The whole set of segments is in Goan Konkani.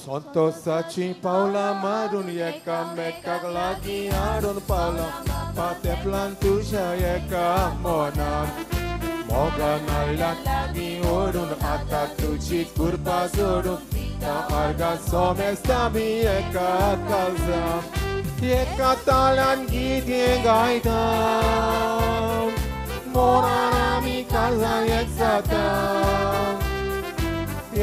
संतोषाची पावलां मारून एकामेकाक लागीं हाडून पावलां पातेपलान तुज्या एका मनान मोगान लागीं ओडून आतां तुजी कृपा जोडून त्या अर्गा सोमेस्ता आमी एका काळजान एका ताळ्यान गीत हें गायता मोनान आमी काळजान एक जाता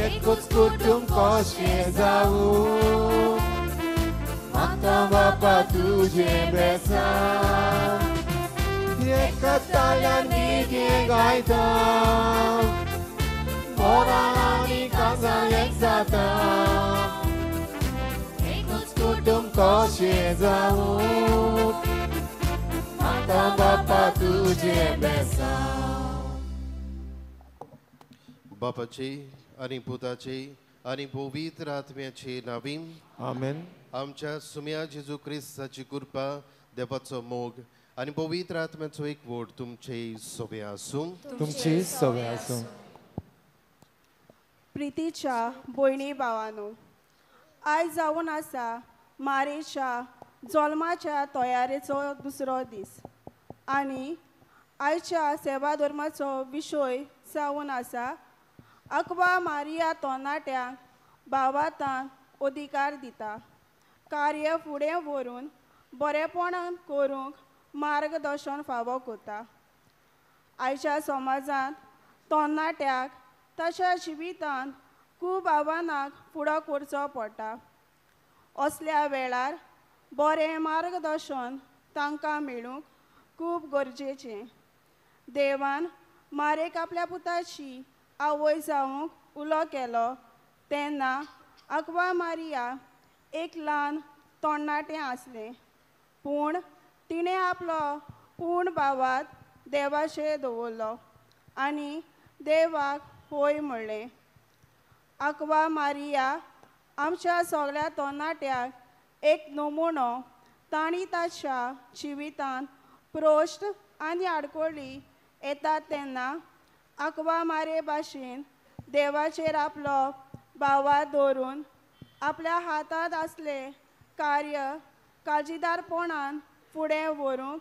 एकूच कुटुंब कशें जावूं मागता बापा तुजें बेसांव एका ताळ्यान गीत हें गायता मोनान आमी काळजान एक जाता एकूच कुटुंब कशें जावूं मागता बापा तुजें बेसांव. बापाची आनी पुताची आनी पवित्र आत्म्याची नावी आमेन. आमच्या सुम्या जेजू क्रिस्ताची कृपा, देवाचो मोग आनी पवित्र आत्म्याचो एकवट तुमचे सोबे आसूं. तुमची सोबे आसूं. प्रितीच्या भयणी भावानो, आयज जावन आसा मारेच्या जल्माच्या तयारेचो दुसरो दीस आनी आयच्या सेवा धर्माचो विशय जावन आसा अकवा मारिया तोनाट्यांक भावातान अधिकार दिता कार्य फुडें व्हरून बरेपणान करूंक मार्गदर्शन फावो करता. आयच्या समाजांत तोनाट्याक ताच्या जिवितांत खूब आव्हानांक फुडो करचो पडटा. असल्या वेळार बरें मार्गदर्शन तांकां मेळूंक खूब गरजेचें. देवान मारेक आपल्या पुताची आवय जावंक उलो केलो तेन्ना अकवा मारिया एक ल्हान तोणाटें आसलें, पूण तिणें आपलो पूर्ण भावात देवाचेर दवरलो आनी देवाक होय म्हणलें. अकवा मारिया आमच्या सगळ्या तोणाट्याक एक नमुनो. तांणी ताच्या जिवितांत प्रश्न आनी आडखळी येतात तेन्ना अकवा मारे भाशेन देवाचेर आपलो भावात दवरून आपल्या हातांत आसले कार्य काळजीदारपणान फुडें व्हरूंक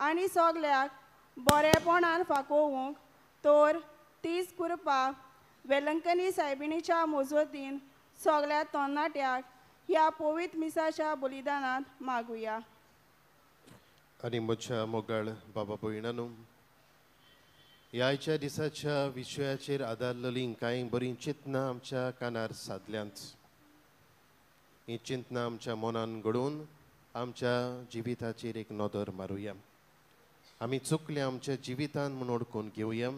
आनी सगल्याक बरेपणान फाकोवंक तर तीच कृपा वेलंकनी सायबिणीच्या मजतीन सगळ्या तोणाट्याक ह्या पवित्र मिसाच्या बलिदानांत मागुया. आनी म्हज्या मोगाळ बाबा भयणांनो, ह्या आयच्या दिसाच्या विशयाचेर आदारलेलीं कांय बरीं चिंतनां आमच्या कानार सादल्यांत. हीं चिंतनां आमच्या मनान घडोवन आमच्या जिविताचेर एक नदर मारुया. आमी चुकले आमच्या जिवितान म्हूण ओळखून घेवया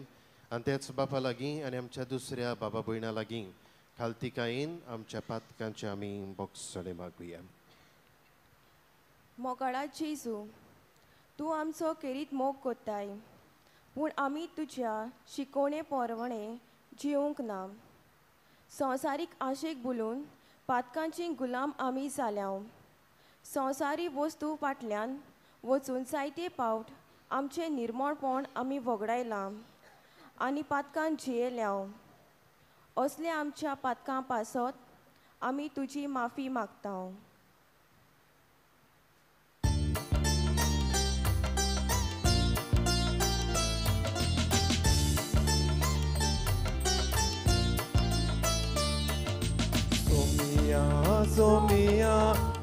आनी त्याच बापा लागीं आनी आमच्या दुसऱ्या बाबा भयणां लागीं खालतिकायेन आमच्या पातकांचे आमी बोगसणे मागुया. मोगाळा जेजू, तूं आमचो केरीत मोग कोत्ताय, पूण आमी तुज्या शिकोवणे पोरवणे जिवंक ना. संवसारीक आशेक बुलून पातकांची गुलाम आमी जाल्या. संवसारी वस्तू फाटल्यान वचून जायते पावट आमचें निर्मळपण आमी वगडायलां आनी पातकान जियेल्या. असले आमच्या पातकां पासत आमी तुजी माफी मागता. Somia, Somia,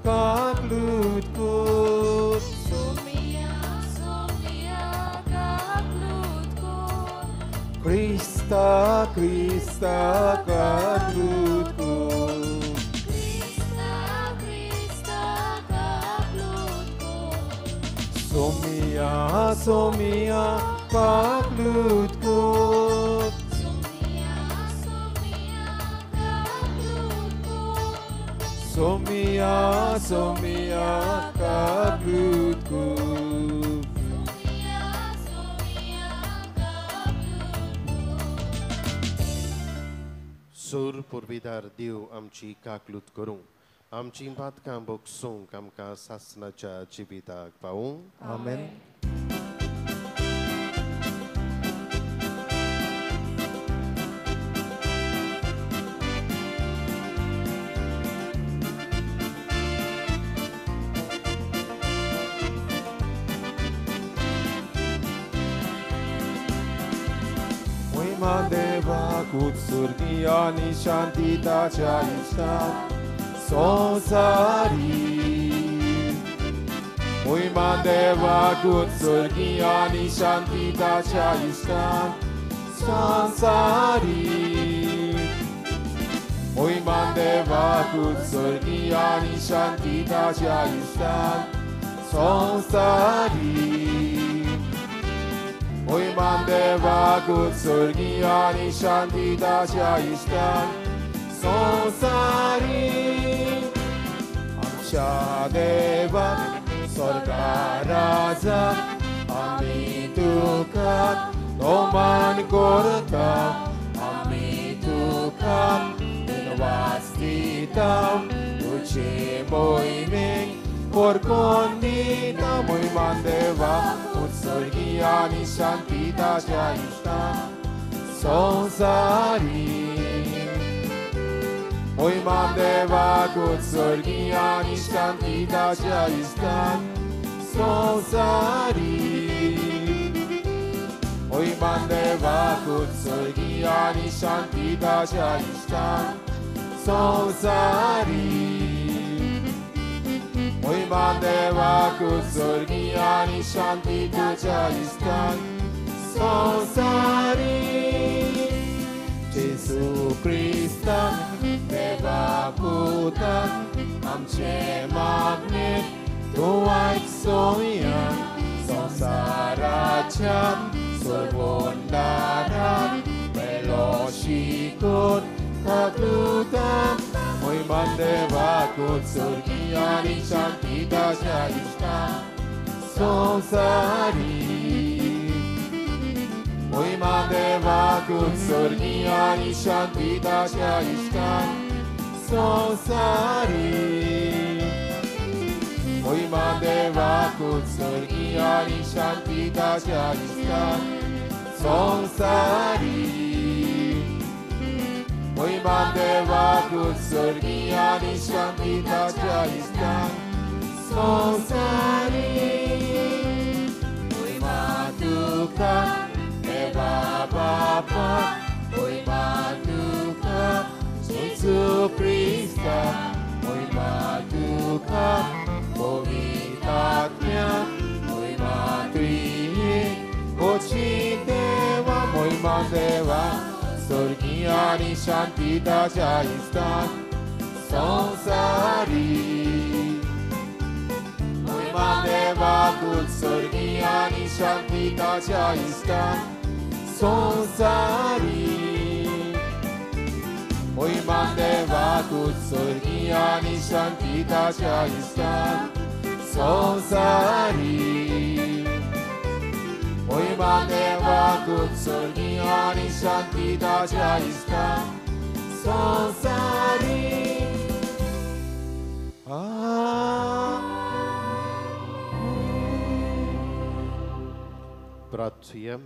kaklut kut. Somia, Somia, kaklut kut. Krista, Krista, kaklut kut. Krista, Krista, kaklut kut. Somia, Somia, kaklut kut. Somia, Somia, kaklut kut. Somia, Somia, kaklut kut. सूर पुर्विदार देव आमची काकलूत करूं, आमची पातकां बोगसूंक आमकां सासणाच्या जिविताक पावूं. आमेन. मोहिमा देवाक उत्सर्गी आनी शांती ताच्या इश्टान संवसारी. मोहिमा देवाक उत्सर्गी आनी शांती ताच्या इश्टान संवसारी. मोहिमा देवाक उत्सर्गी आनी शांती ताच्या इश्टान संवसारी. मोहिमा देवाक उत्सर्गी आनी शांती ताच्या इश्टान संवसारी. आमच्या देवाक स्वर्गा राजा आमी तुका नोमान करता, आमी तुका दिनवास दिता, तुजे मोहिमेक पोरकोन दिता. मोहिमा देवाक उत्सर्गी आनी शांती ताच्या इश्टान संवसारी. मोहिमा देवाक उत्सर्गी आनी शांती ताच्या इश्टान संवसारी. मोहिमा देवाक उत्सर्गी आनी शांती ताच्या इश्टान संवसारी. मोहिमा देवाक उत्सर्गी आनी शांती ताच्या इश्टान संवसारी. जेजू क्रिस्ता देवा पुता आमचे मागणे तूं आयक सोया. संवसाराच्या सर्वोंदाराक वेलो शिकोन काकलुता. मोहिमा देवाक उत्सर्गी आनी शांती ताच्या इश्टान संवसारी. मोहिमा देवाक उत्सर्गी आनी शांती ताच्या इश्टान संवसारी. मोहिमा देवाक उत्सर्गी आनी शांती ताच्या इश्टान संवसारी. मोहिमा देवाक उत्सर्गी आनी शांती ताच्या इश्टान संवसारी. मोहिमा तुका देवा बापा, मोहिमा तुका जेजू क्रिस्ता, मोहिमा तुका पवित्र आत्म्या, मोहिमा त्रिएक ओची देवा. मोहिमा देवा स्वर्गी आनी शांती ताच्या इश्टान संवसारी. मोहिमा देवाक उत्सर्गी आनी शांती ताच्या इश्टान संवसारी. मोहिमा देवाक उत्सर्गी आनी शांती ताच्या इश्टान संवसारी. मोहिमा देवाक उत्सर्गी आनी शांती ताच्या इश्टान संवसारी. प्रार्थुया.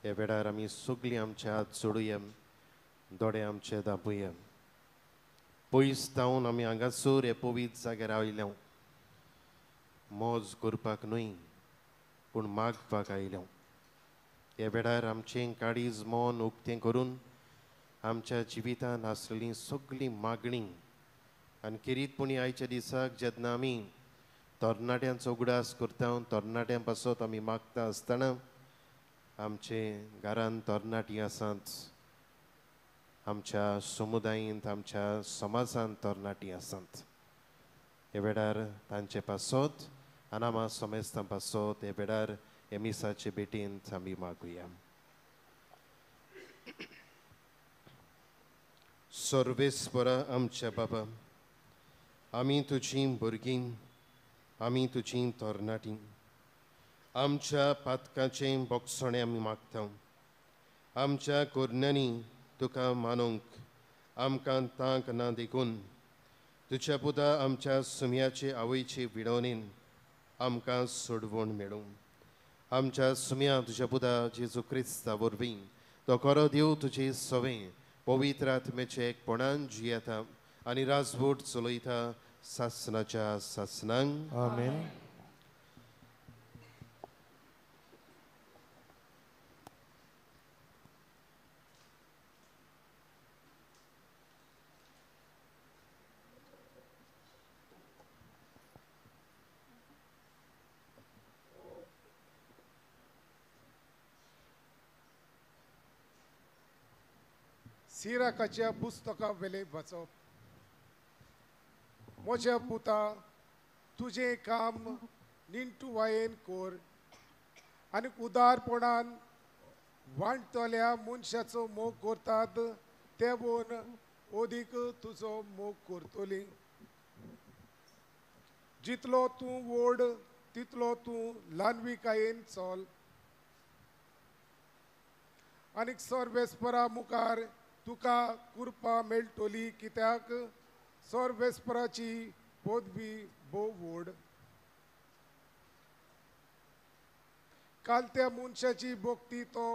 ह्या वेळार आमी सगळीं आमचे हात जोडुया, दोळे आमचे दाबुया. पयस जावन आमी हांगासर हे पवित्र जाग्यार आयल्या, मौज करपाक न्हय पूण मागपाक आयल्या. ह्या वेळार आमचें काळीज मन उक्तें करून आमच्या जिवितांत आसलेली सगळीं मागणी आनी खेरीतपणी आयच्या दिसाक जेन्ना आमी तरणाट्यांचो उगडास करता, तरणाट्यां पासत आमी मागता आसतना आमचे घरांत तरणाटी आसात, आमच्या समुदायेंत आमच्या समाजांत तरणाटी आसात. ह्या वेळार तांचे पासत आनी आमा समेस्तां पासत ह्या वेळार ह्या मिसाचे भेटींत आमी मागुया. सर्वेस्परा आमच्या बाबा, आमी तुजीं भुरगीं, आमी तुजीं तरणाटीं, आमच्या पातकाचें बोगसणें आमी मागता. आमच्या कोरण्यांनी तुका मानूंक आमकां तांक ना देखून तुज्या पुता आमच्या सुम्याचे आवयचे विडवणेन आमकां सोडवण मेळूं. आमच्या सुम्या तुज्या पुता जेजू क्रिस्ता वरवीं तो खरो देव तुजे सवें पवित्र आत्म्याचे एकपणान जियेता आनी राजवट चलयता सासनाच्या सासनांक. आमेन. सिराकाच्या पुस्तका वेले वाचप. म्हज्या पुता, तुजें काम निंटुवायेन कोर आनी उदारपणान वांटतल्या मनशाचो मोग करतात ते बोन ओदीक तुजो मोग करतली. जितलो तूं व्हड तितलो तूं ल्हानविकायेन चल आनी सर्वेस्परा मुखार तुका कृपा मेळटली, कित्याक सर्वेस्पराची पदवी भोव व्हड. काल त्या मनशाची भक्ती तो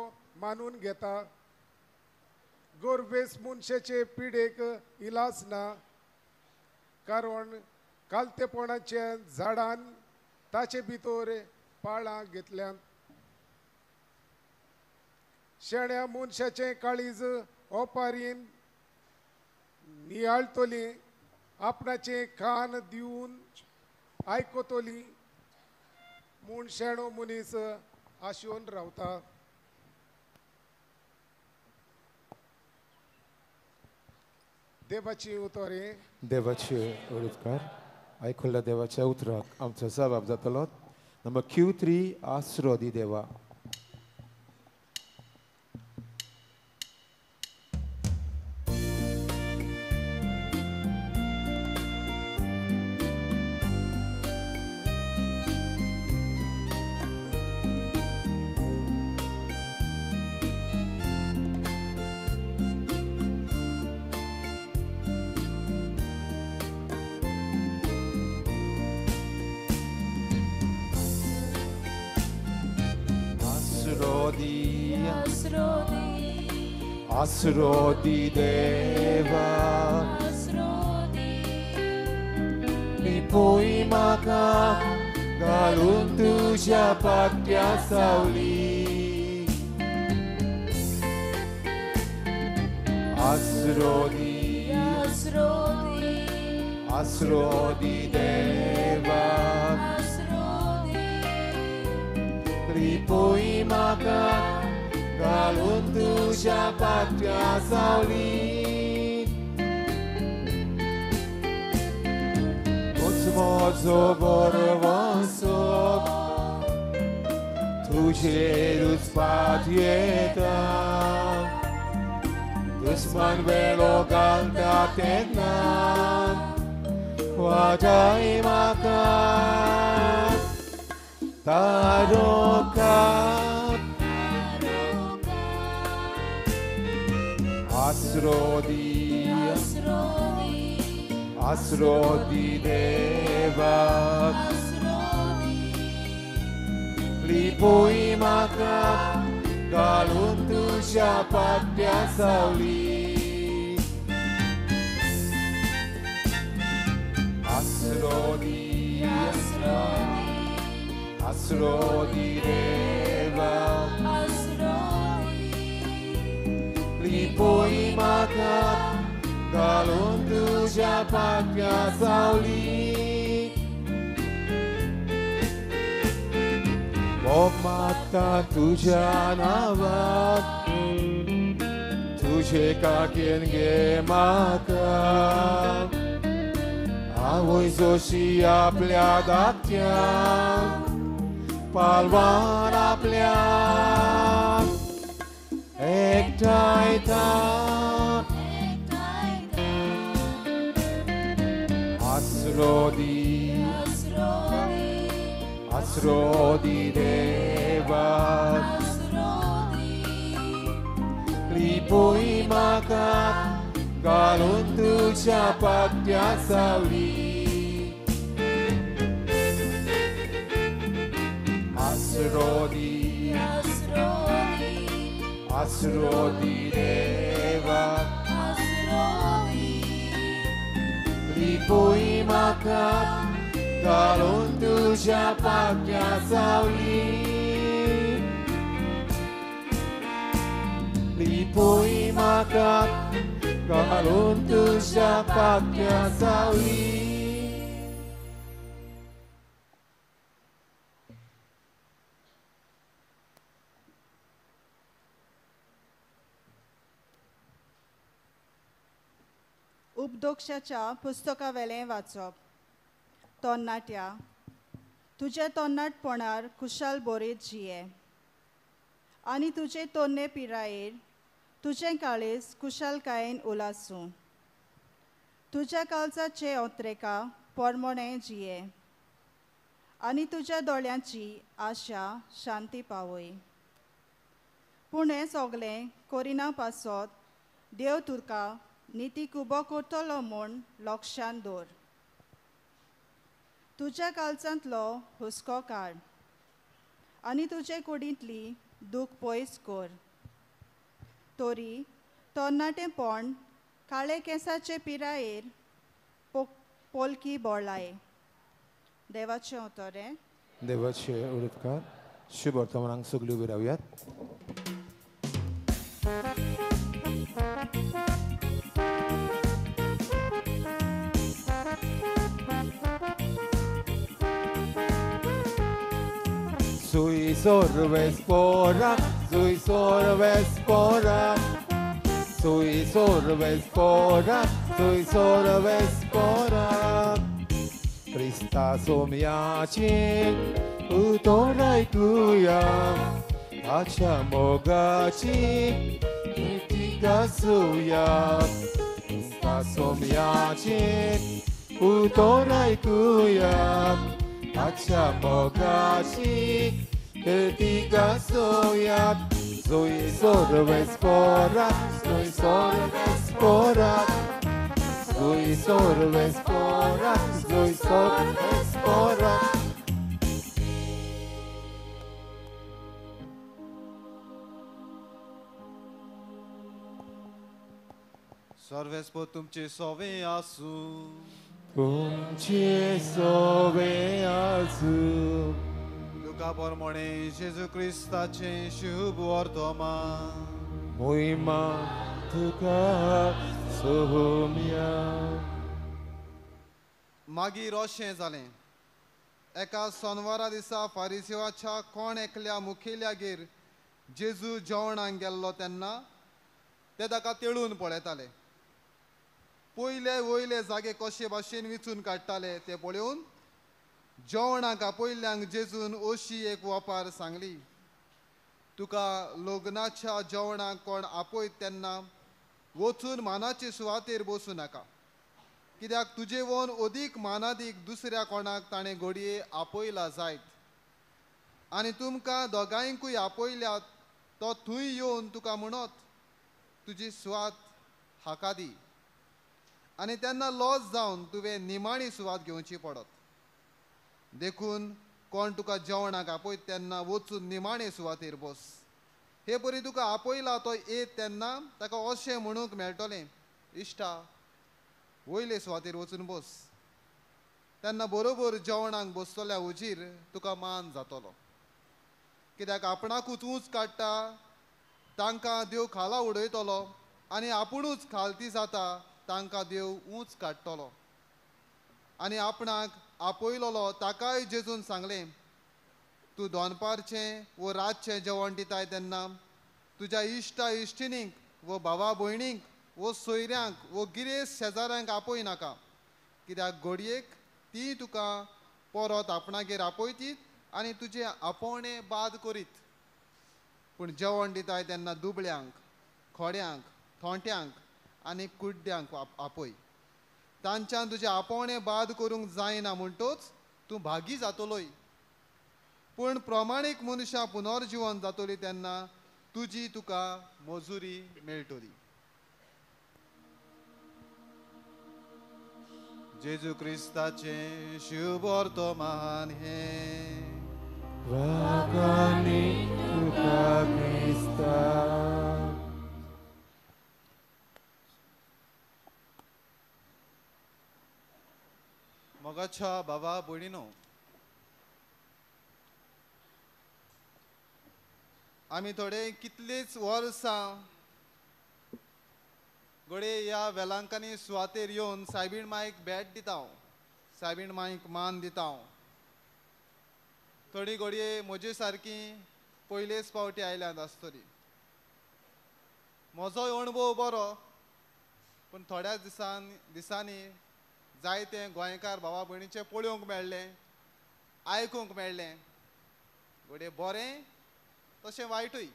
मानून घेता. गोरवेस मनशाचे पिडेक इलाज ना, कारण कालतेपणाच्या झाडान ताचे भितर पाळां घेतल्यात. शेण्या मनशाचें काळीज ओपारीन नियाळटली, आपणाचें कान दिवन आयकतली म्हूण शेणो मनीस आशेवन रावता. देवाची उतरे देवाचे उतकार आयकुल्ल्या देवाच्या उतराक आमचो जबाब जातलो. नंबर Q3 आसरो दी देवा. आसरो दी देवा, लिपोय म्हाका घालून तुज्या पाट्या सावली. आसरो दी, आसरो दी देवा, लिपोय म्हाका घालून तुज्या पाट्या सावली. तूंच म्हजो बरवसो, तुजेरूच पात येता. दुस्मान वेळो घालता तेन्ना वाटाय म्हाका तारोका. आसरो दी, आसरो दी देवा, लिपोय म्हाका घालून तुज्या पाट्या सावली. आसरो दी, आसरो दी देवा, लिपोय म्हाका घालून तुज्या पाट्या सावली. मोग मागता तुज्या नांवाक, तुजे काकेन घे म्हाका. आवय जशी आपल्या धाकट्यांक पालवान आपल्या एकठांयता. आसरो दी, आसरो दी देवा, लिपोय म्हाका घालून तुज्या पाट्या सावली. आसरो दी, आसरो दी देवा, लिपोय म्हाका घालून तुज्या पाट्या सावली. लिपोय म्हाका घालून तुज्या पाट्या सावली. उपदोक्षाच्या पुस्तका वेलें वाचप. तरणाट्या, तुज्या तरणाटपणार कुशाल बरें जिये आनी तुजे तरणे पिरायेर तुजें काळीज कुशालकायेन उलासूं. तुज्या काळजाचे अत्रेका परमणें जिये आनी तुज्या दोळ्यांची आशा शांती पावय. पूण हें सगळें करिना पासत देव तुका नितीक उबो करतलो म्हूण लक्षांत दवर. तुज्या काळजांतलो हुस्को काड आनी तुजे कुडींतली दूख पयस कर. तरी तरणाटेपण काळे केंसाचे पिरायेर पोलकी बोळाय. देवाचें उतर. देवाचे उलटकार शुभ वर्तमानांक सगळी उबी रावयात. Sui sorves pora, sui sorves pora, sui sorves pora, sui sorves pora. Krista somiachi, utorai kuya, acha mogachi, itigasuya. Krista somiachi, utorai kuya, acha mogachi, itigasuya. Sui sorves pora, sui sorves pora, sui sorves pora, sui sorves pora. सर्वेस्पो तुमचे सोवे आसूं. तुमचे सोवे आसूं. लुका प्रमाणे जेजू क्रिस्ताचें शुभ वर्तमान. मोहिमा तुका सोम्या. मागीर अशें जालें, एका सोनवारा दिसा फारिसिवाच्या कोण एकल्या मुखेल्यागेर जेजू जेवणाक गेल्लो तेन्ना ते ताका तेळून पळयताले. पयले वयले जागे कशे भाशेन विचून काडटाले ते पळोवन जेवणाक आपयल्ल्यांक जेजून अशी एक वपार सांगली. तुका लग्नाच्या जेवणाक कोण आपयत तेन्ना वचून मानाचे सुवातेर बसूं नाका, कित्याक तुजे वन अदीक मानादीक दुसऱ्या कोणाक ताणें घडये आपयला जायत आनी तुमकां दोगांयकूय आपयल्यात तो थंय येवन तुका म्हणत तुजी सुवात हाका दी, आनी तेन्ना लॉस जावन तुवें निमाणी सुवात घेवची पडत. देखून कोण तुका जेवणाक आपयत तेन्ना वचून निमाणे सुवातेर बस. हे परी तुका आपयला तो येत तेन्ना ताका अशें म्हणूंक मेळटलें, इश्टा वयले सुवातेर वचून बस. तेन्ना बरोबर जेवणाक बसतल्या हुजीर तुका मान जातलो. कित्याक आपणाकूच ऊंच काडटा तांकां देव खाला उडयतलो आनी आपुणूच खालती जाता तांकां देव ऊंच काडटलो. आनी आपणाक आपयलोलो ताकाय जेजून सांगलें, तूं दनपारचें वो रातचें जेवण दिताय तेन्ना तुज्या इश्टा इश्टिणींक वो भावा भयणींक वो सोयऱ्यांक वो गिरेस्त शेजाऱ्यांक आपय नाका, कित्याक घडयेक ती तुका परत आपणागेर आपयतीत आनी तुजें आपोवणें बाद करीत. पूण जेवण दिताय तेन्ना दुबळ्यांक, खोड्यांक, थोंट्यांक आनी कुड्ड्यांक आपय. तांच्यान तुजें आपोवणें बाद करूंक जायना म्हणटोच तूं भागी जातलोय. पूण प्रमाणीक मनशां पुनर्जिवन जातली तेन्ना तुजी तुका मजुरी मेळटली. जेजू क्रिस्ताचें शुभ वर्तमान हें. वागानी तुका क्रिस्ता. मोगाच्या बाबा भयणीनो, आमी थोडे कितलींच वर्सां घडये ह्या वेलांकांनी सुवातेर येवन सायबीण मायक भेट दिता, सायबीण मायक मान दिता. थोडी घडये म्हजे सारकी पयलेच फावटी आयल्यात आसतली. म्हजोय अणभव बरो, पूण थोड्याच दिसांनी जायते गोंयकार भावा भयणीचें पळोवंक मेळ्ळें, आयकूंक मेळ्ळें, घडये बरें तशें वायटूय.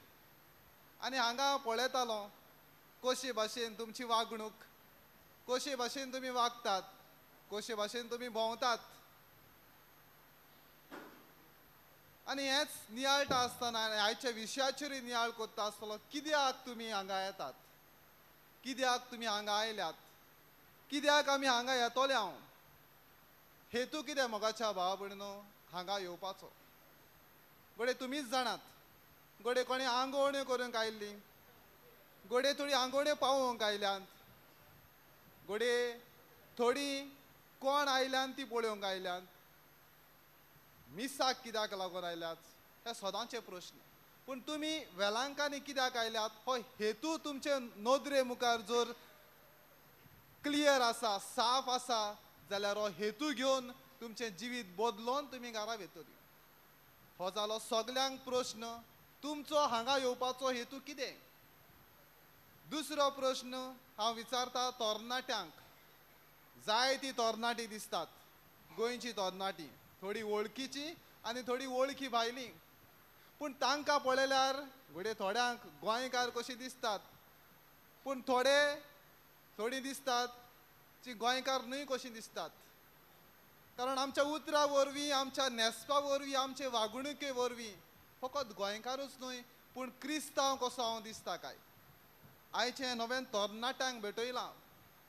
आनी हांगा पळयतालो कशे भाशेन तुमची वागणूक, कशे भाशेन तुमी वागतात, कशे भाशेन तुमी भोंवतात. आनी हेंच नियाळटा आसतना आनी आयच्या विशयाचेरूय नियाळ करता आसतलो, कित्याक तुमी हांगा येतात, कित्याक तुमी हांगा आयल्यात, कित्याक आमी हांगा येतले. हांव हेतू कितें मोगाच्या भावा भयणीनो हांगा येवपाचो? घडये तुमीच जाणात. घडये कोणी आंगवण्यो करूंक आयिल्ली, घडये थोडी आंगवण्यो पावोवंक आयल्यात, घडये थोडी कोण आयल्यान ती पळोवंक आयल्यात, मिसाक कित्याक लागून आयल्यात, हे सदांचे प्रश्न. पूण तुमी वेलांकांनी कित्याक आयल्यात हो हेतू तुमचे नदरे मुखार जर क्लियर आसा, साफ आसा जाल्यार हो हेतू घेवन तुमचें जिवीत बदलोन तुमी घरा वयतली. हो जालो सगल्यांक प्रश्न, तुमचो हांगा येवपाचो हेतू कितें? दुसरो प्रश्न हांव विचारता तरणाट्यांक. जायती तरणाटी दिसतात, गोंयची तरणाटी, थोडी वळखीची आनी थोडी वळखी भायली. पूण तांकां पळयल्यार घडये थोड्यांक गोंयकार कशी दिसतात, पूण थोडी दिसतात जी गोंयकार न्हय कशी दिसतात. कारण आमच्या उतरां वरवीं, आमच्या न्हेसपा वरवीं, आमचे वागणुके वरवीं फकत गोंयकारूच न्हय पूण क्रिस्तांव कसो हांव दिसता काय? आयचे नव्यान तरणाट्यांक भेटयलां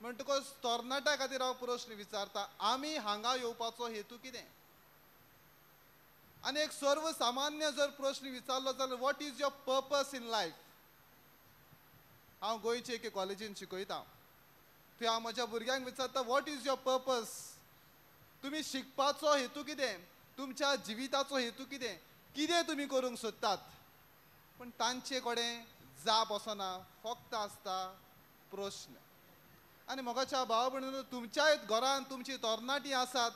म्हणटकच तरणाट्या खातीर हांव प्रश्न विचारता, आमी हांगा येवपाचो हेतू कितें? आनी एक सर्वसामान्य जर प्रश्न विचारलो जाल्यार what is your purpose in life? हांव गोंयचे एके कॉलेजीन शिकयता, थंय हांव म्हज्या भुरग्यांक विचारता what is your purpose? तुमी शिकपाचो हेतू कितें? तुमच्या जिविताचो हेतू कितें? कितें तुमी करूंक सोदतात? पूण तांचे कडेन जाप वचना, फक्त आसता प्रश्न. आनी मोगाच्या भाव भयणीनो, तुमच्याय घरान तुमची तरणाटी आसात,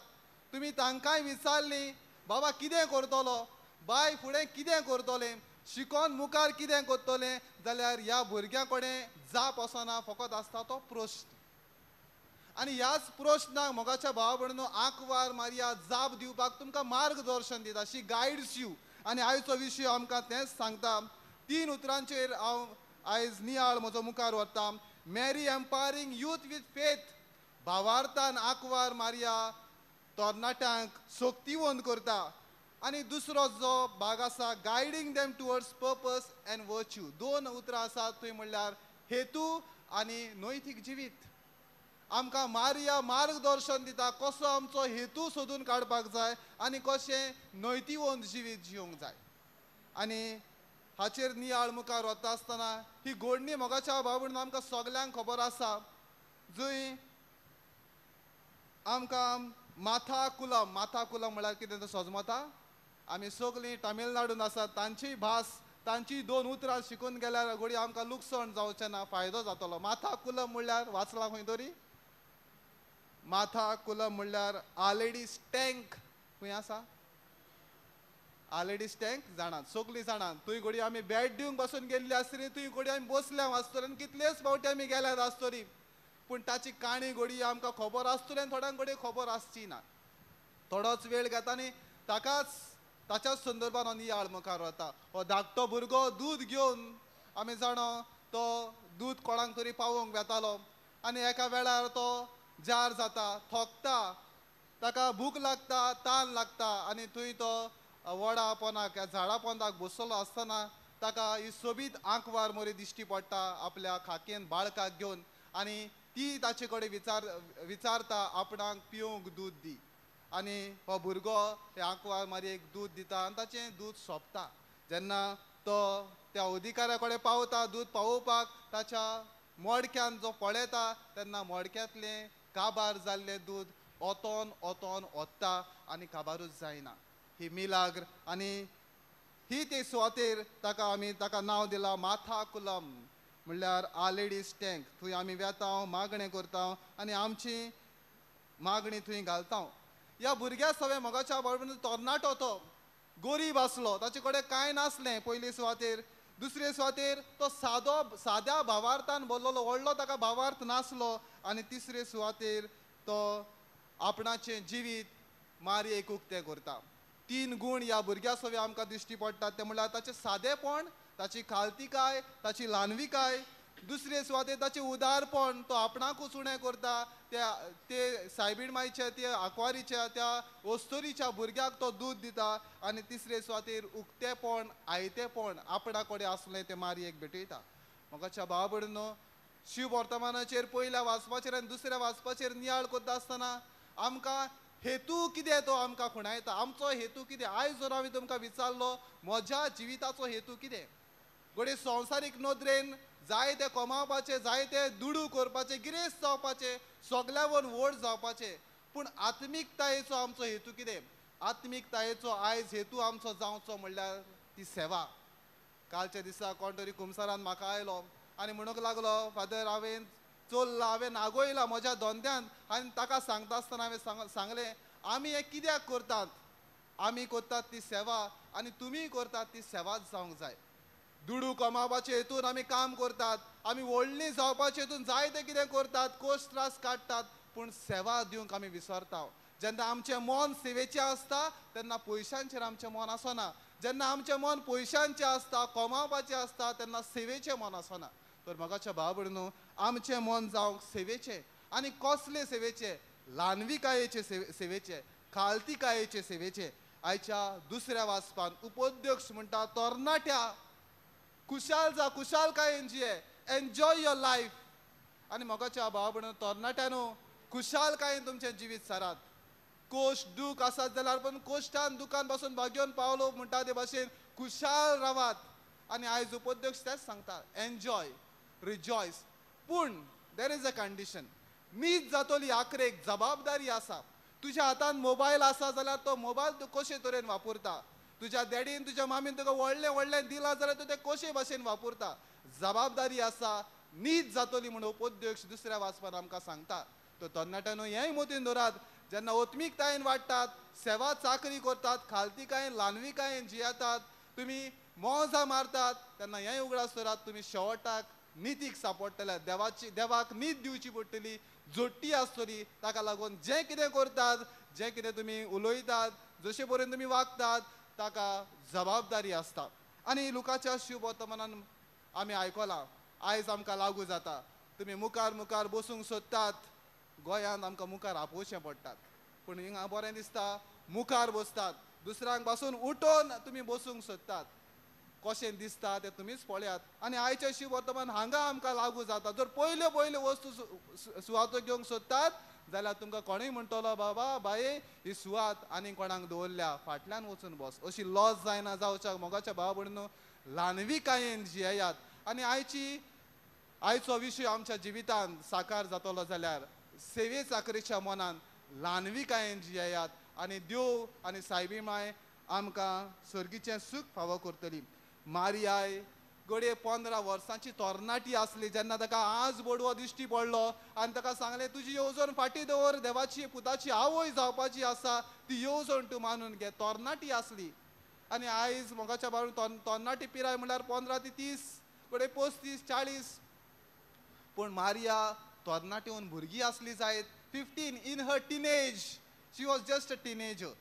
तुमी तांकांय विचारली बाबा कितें करतलो, बाय फुडें कितें करतलें, शिकोन मुखार कितें करतलें, जाल्यार ह्या भुरग्यां कडेन जाप वचना, फकत आसता तो प्रश्न. आनी ह्याच प्रश्नाक मोगाच्या भावा भयणीनो आंकवार मारिया जाप दिवपाक तुमकां मार्गदर्शन दिता, शी गायड्स you. आनी आयचो विशय आमकां तेंच सांगता. 3 उतरांचेर हांव आयज नियाळ म्हजो मुखार व्हरता. Mary empowering youth with faith. भावार्थान आंकवार मारिया तरणाट्यांक शक्तिवंत करता. आनी दुसरो जो भाग आसा guiding them towards purpose and virtue. 2 उतरां आसात थंय, म्हणल्यार हेतू आनी नैतीक जिवीत. आमकां मारिया मार्गदर्शन दिता कसो आमचो हेतू सोदून काडपाक जाय आनी कशें नैतिवंत जिवीत जिवंक जाय. आनी हाचेर नियाळ मुखार वता आसतना ही घडणी मोगाच्या भाव भयणीनो आमकां सगल्यांक खबर आसा, जंय आमकां माथा कुलम, माथा कुलम म्हळ्यार कितें तें सजमता? आमी सगळीं तमिळनाडून आसात, तांची भास, तांची 2 उतरां शिकून गेल्यार घडये आमकां लुकसाण जावचें ना, फायदो जातलो. माथा कुलम म्हणल्यार वाचलां खंय तरी? माथा कुलम म्हणल्यार आलेडीस टँक. खंय आसा आलेडीस टँक? जाणात सगळीं जाणात. थंय घडये आमी बॅट दिवंक बसून गेल्ली आसतली, थंय घडये आमी बसल्या आसतली आनी कितलेच फावटी आमी गेल्यात आसतली. पूण ताची काणी घडये आमकां खबर आसतली आनी थोड्यांक घडये खबर आसची ना. थोडोच वेळ घेता आनी ताकाच ताच्याच संदर्भान हो नियाळ मुखार वता. हो धाकटो भुरगो दूद घेवन, आमी जाणो तो दूद कोणाक तरी पावोवंक वेतालो आनी एका वेळार तो जार जाता, थोकता, ताका भूक लागता, तान लागता आनी थंय तो वडा पोंदाक, झाडा पोंदाक बसलो आसतना ताका ही सोबीत आंकवार मोरी दिश्टी पडटा आपल्या खाकेन बाळकाक घेवन आनी ती ताचे कडेन विचारता आपणाक पिवंक दूद दी. आनी हो भुरगो हे आंकवार मारयेक दूद दिता आनी ताचें दूद सोंपता. जेन्ना तो त्या अधिकाऱ्या कडेन पावता दूद पावोवपाक, ताच्या मडक्यान जो पळयता तेन्ना मडक्यांतलें काबार जाल्लें दूद ओतोन ओतोन ओत्ता आनी काबारूच जायना. ही मिलाग्र आनी ही ते सुवातेर ताका आमी ताका नांव दिलां माथा कुलम, म्हणल्यार आलेडीस टँक. थंय आमी वेता, मागणें करता आनी आमची मागणी थंय घालता. ह्या भुरग्या सवें मोगाच्या बरोबर तरणाटो तो गोरीब आसलो, ताचे कडेन कांय नासलें पयली सुवातेर. दुसरे सुवातेर तो सादो साद्या भावार्थान बोल्लोलो, व्हडलो ताका भावार्थ नासलो. आनी तिसरे सुवातेर तो आपणाचें जिवीत मारयेक उक्तें करता. तीन गूण ह्या भुरग्या सवे आमकां दिश्टी पडटात, ते म्हणल्यार ताचें सादेपण, ताची खालतीकाय, ताची ल्हानविकाय. दुसरे सुवातेर ताचें उदारपण, तो आपणाकूच उणें करता. त्या ते सायबीण मायच्या त्या आंकवारीच्या त्या ओस्तोरीच्या भुरग्याक तो दूद दिता. आनी तिसरे सुवातेर उक्तेपण, आयतेपण आपणा कडेन आसलें तें मारयेक भेटयता. म्हाका भाव भयणींनो, शिव वर्तमानाचेर पयल्या वाचपाचेर आनी दुसऱ्या वाचपाचेर नियाळ करता आसतना आमकां हेतू कितें तो आमकां खुणायता. आमचो हेतू कितें? आयज जर हांवें तुमकां विचारलो म्हज्या जिविताचो हेतू कितें, घडये संवसारीक नदरेन जायते कमावपाचें, जायते दुडू करपाचें, गिरेस्त जावपाचें, सगल्यावर व्हड जावपाचें, पूण आत्मिकतायेचो आमचो हेतू कितें? आत्मिकतायेचो आयज हेतू आमचो जावचो म्हणल्यार ती सेवा. कालच्या दिसा कोण तरी कुमसारान म्हाका आयलो आनी म्हणूंक लागलो, फादर हांवें चोल्लां, हांवें नागोयलां म्हज्या धंद्यांत. आनी ताका सांगता आसतना हांवें सांगलें, आमी हें कित्याक करतात? आमी करतात ती सेवा आनी तुमी करतात ती सेवाच जावंक जाय. दुडू कमावपाचे हेतून आमी काम करतात, आमी व्हडली जावपाचे हेतून जायते कितें करतात, कोश त्रास काडटात, पूण सेवा दिवंक आमी विसरता. जेन्ना आमचें मन सेवेचें आसता तेन्ना पयशांचेर आमचें मन आसना. जेन्ना आमचें मन पयशांचें आसता, कमावपाचें आसता, तेन्ना सेवेचें मन आसना. तर म्हाकाच्या भाव भयणींनो, आमचें मन जावंक सेवेचें. आनी कसले सेवेचें? ल्हानविकायेचे सेवेचें, खालतीकायेचे सेवेचें. आयच्या दुसऱ्या वाचपान उपोध्यक्ष म्हणटा, तरणाट्या खुशाल जा, खुशालकायेन जिये, एन्जॉय your life. आनी म्हाकाच्या भाव भयणींनो, तरणाट्यानो खुशालकायेन तुमचें जिवीत सारात. कोश दूख आसत जाल्यार पण कोश्टान दुखान पासून भाग्योन पावलो म्हणटा ते भाशेन खुशाल रावात. आनी आयज उपोध्यक्ष तेच सांगता, एन्जॉय, रिजॉयस, पूण there is a condition. नीत जातली आखरेक जबाबदारी आसा. तुज्या हातान मोबायल आसा जाल्यार तो मोबायल तूं कशे तरेन वापरता, तुज्या डॅडीन तुज्या मामीन तुका व्हडलें व्हडलें दिलां जाल्यार तूं तें कशे भाशेन वापरता, जबाबदारी आसा. नीत जातली म्हूण उपोध्यक्ष दुसऱ्या वाचपान आमकां सांगता. तो तरणाट्यांनो हेंय मतीन दवरात, जेन्ना ओत्मीकतायेन वाडटात, सेवा चाकरी करतात, खालतीकायेन ल्हानविकायेन जियेतात, तुमी मोजा मारतात, तेन्ना हेंय उगडास दवरात, तुमी शेवटाक नितीक सांपडटले. देवाची देवाक नीत दिवची पडटली, जोडटी आसतली. ताका लागून जें कितें करतात, जें कितें तुमी उलयतात, जशे पर्यंत तुमी वागतात, ताका जबाबदारी आसता. आनी लुकाच्या शुभवर्तमानान आमी आयकलां, आयज आमकां लागू जाता. तुमी मुखार मुखार बसूंक सोदतात, गोंयांत आमकां मुखार आपोवचें पडटात, पूण हिंगा बरें दिसता मुखार बसतात, दुसऱ्यांक पासून उठोवन तुमी बसूंक सोदतात. कशें दिसता तें तुमीच पळयात. आनी आयचें शिववर्तमान हांगा आमकां लागू जाता. जर पयल्यो पयल्यो वस्तू सुवातो घेवंक सोदतात जाल्यार तुमकां कोणूय म्हणटलो, बाबा बाये ही सुवात आनी कोणाक दवरल्या, फाटल्यान वचून बस. अशी लॉस जायना जावच्याक मोगाच्या भाव भयणींनो, ल्हानविकायेन जियेयात. आनी आयचो विशय आमच्या जिवितांत साकार जातलो जाल्यार सेवे चाकरेच्या मनान ल्हानविकायेन जियेयात. आनी देव आनी सायबी माय आमकां सर्गीचें सूख फावो करतली. मारियाय घडये 15 वर्सांची तरणाटी आसली जेन्ना ताका आज बोडवो दिश्टी पडलो आनी ताका सांगलें, तुजी येवजण फाटीं दवर, देवाची पुताची आवय जावपाची आसा, ती येवजण तूं मानून घे. तरणाटी आसली. आनी आयज मोगाच्या बाबतींत तरणाटी पिराय म्हणल्यार 15 ते 30, घडये 35, 40. पूण मारिया तरणाटी भुरगीं आसली जायत, 15 in her teenage, she was just a teenager.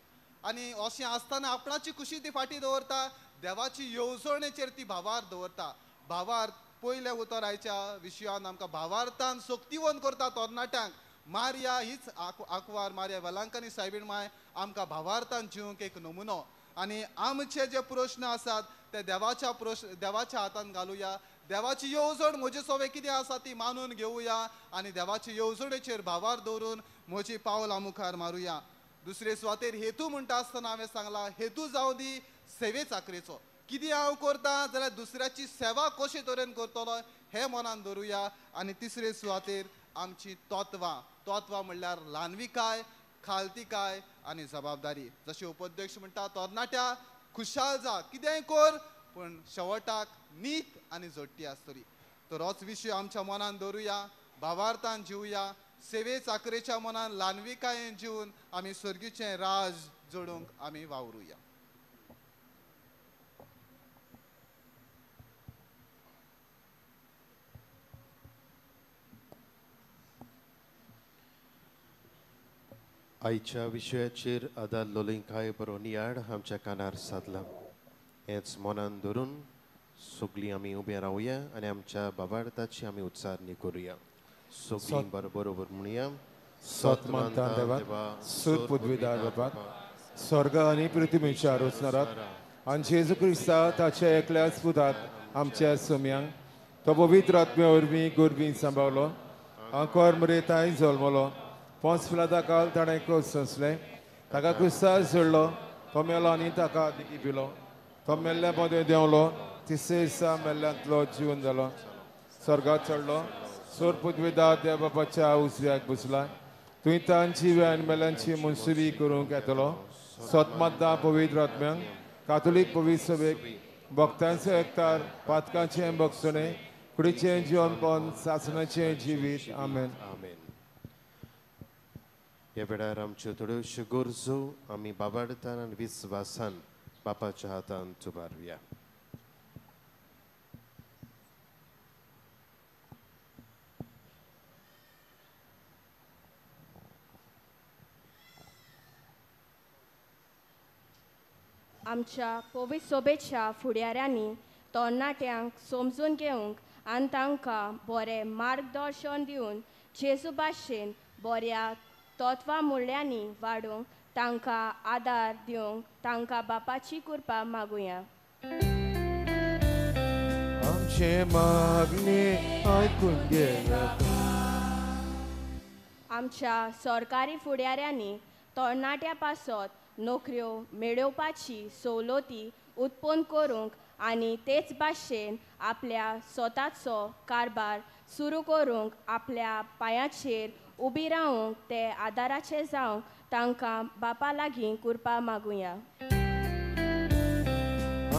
आनी अशें आसतना आपणाची खुशी ती फाटीं दवरता, देवाची येवजणेचेर ती भावार्थ दवरता. भावार्थ पयलें उतर आयच्या विशयान आमकां भावार्थान सक्तिवन करता तरणाट्यांक. मारिया हीच आंकवार मारिया वेलांकनी सायबीण माय आमकां भावार्थान जिवंक एक नमुनो. आनी आमचे जे प्रश्न आसात ते देवाच्या प्रश्न देवाच्या हातान घालुया. देवाची येवजण म्हजे सवे कितें आसा ती मानून घेवया आनी देवाची येवजणेचेर भावार्थ दवरून म्हजी पावलां मुखार मारुया. दुसरे सुवातेर हेतू म्हणटा आसतना हांवें सांगलां, हेतू जावं दी सेवे चाकरेचो. कितें हांव करता जाल्यार दुसऱ्याची सेवा कशे तरेन करतलो हें मनान दवरुया. आनी तिसरे सुवातेर आमची तत्वां, तत्वां म्हणल्यार ल्हानविकाय, खालतीकाय आनी जबाबदारी. जशें उपाध्यक्ष म्हणटा, तरणाट्या खुशाल जा, कितेंय कर, पूण शेवटाक नीत आनी जोडटी आसतली. तर होच विशय आमच्या मनान दवरुया, भावार्थान जिवया, सेवे चाकरेच्या मनान ल्हानविकायेन जिवन आमी सर्गीचें राज जोडूंक आमी वावरुया. आयच्या विशयाचेर आदारलोली कांय बरो नियाळ आमच्या कानार सादला. हेंच मनान धरून सगळीं आमी उबे रावया आनी आमच्या बाबार्थाची आमी उच्चारणी करुया. सगळीं बरोबर म्हणया. सत मानता देवा सूत पदवीदार बापाक स्वर्ग आनी पृथ्वीच्या रचणाराक आनी जेजू क्रिस्ता ताच्या एकल्याच पुताक आमच्या सोम्यांक तो पवित्र आत्म्या वरवीं गोरवीं सांबावलो आंकोर मरेताय जल्मलो 5 पिलाता काल ताणें क्रोस सोंसलें ताका क्रिस्तार सोडलो तो मेलो आनी ताका दिकी पिलो तो मेल्ल्या मदें देंवलो तिसरे दिसा मेल्ल्यांतलो जिवन जालो स्वर्गात चडलो सोर पदवीदार देव बापाच्या उजव्याक बसला तुवें तांची आनी मेल्यांची मनसुबी करूंक येतलो. सतमाता पवित्र आत्म्यांक कातोलीक पवित्र सभेक भक्तांचो एकतार पातकांचें भोगसणें कुडीचें जिवनपण सासणाचें जिवीत. आमेन. आमेन. ह्या वेळार आमच्यो थोड्योश्यो गरजो आमी बाबार्थान आनी विस्वासान बापाच्या हातान उबारुया. आमच्या पवित्र सोबेच्या फुडाऱ्यांनी तरणाट्यांक समजून घेवंक आनी तांकां बरें मार्गदर्शन दिवन जेजू भाशेन बऱ्या तत्वां मुल्यांनी वाडोवंक तांकां आदार दिवंक तांकां बापाची कृपा मागुया. आमचें मागणें आयकून घे. आमच्या सरकारी फुडाऱ्यांनी तरणाट्यां पासत नोकऱ्यो मेळोवपाची सवलती उत्पन्न करूंक आनी तेच भाशेन आपल्या स्वताचो कारभार सुरू करूंक आपल्या पांयाचेर उबी रावंक ते आदाराचे जावंक तांकां बापा लागीं कृपा मागुया.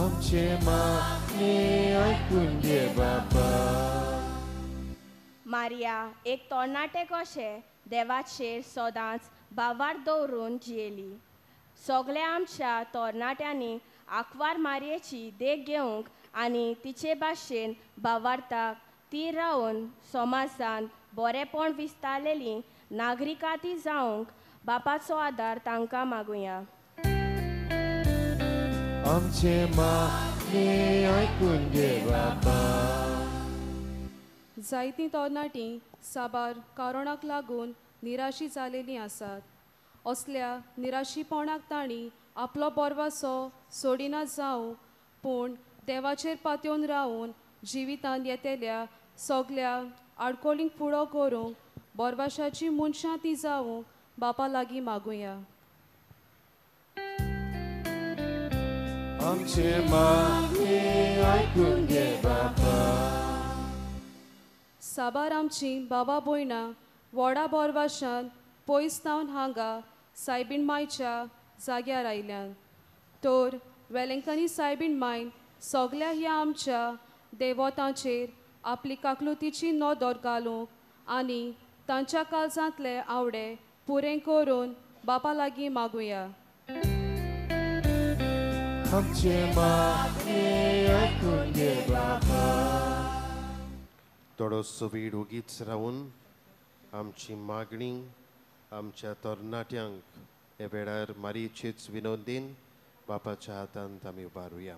आमचें मागणें आयकून घे बापा. मारिया एक तरणाटे कशें देवाचेर सदांच भावार्थ दवरून जियेली. सगळ्या आमच्या तरणाट्यांनी आंकवार मारयेची देख घेवंक आनी तिचे भाशेन भावार्थाक ती रावन समाजान बरेंपण विस्तारलेली नागरिकांती जावंक बापाचो आदार तांकां मागुया. आमचें मागणें आयकून घे बापा. जायतीं तरणाटीं साबार कारणाक लागून निराशी जालेलीं आसात. असल्या निराशीपणाक तांणी आपलो बोरवासो सोडिना जावं पूण देवाचेर पातयेवन रावून जिवितांत येतल्या सगल्या आडकोळींक फुडो करूंक बोरवाशाची मनशां ती जावंक बापा लागीं मागुया. आमचें मागणें आयकून घे बापा. साबार आमचीं बाबा भयणां व्हडा बोरवाशान पयस थावन हांगा सायबीण मायच्या जाग्यार आयल्यान तर वेलेंकनी सायबीण मायन सगल्या ह्या आमच्या देवतांचेर आपली काकलुतीची नदर घालूंक आनी तांच्या काळजांतले आवडे पुरें करून बापा लागीं मागुया. आमचें मागणें आयकून घे बापा. थोडोसो वेळ ओगीच रावून आमची मागणी आमच्या तरणाट्यांक ह्या वेळार मारयेचेच विनोदीन बापाच्या हातांत आमी उबारुया.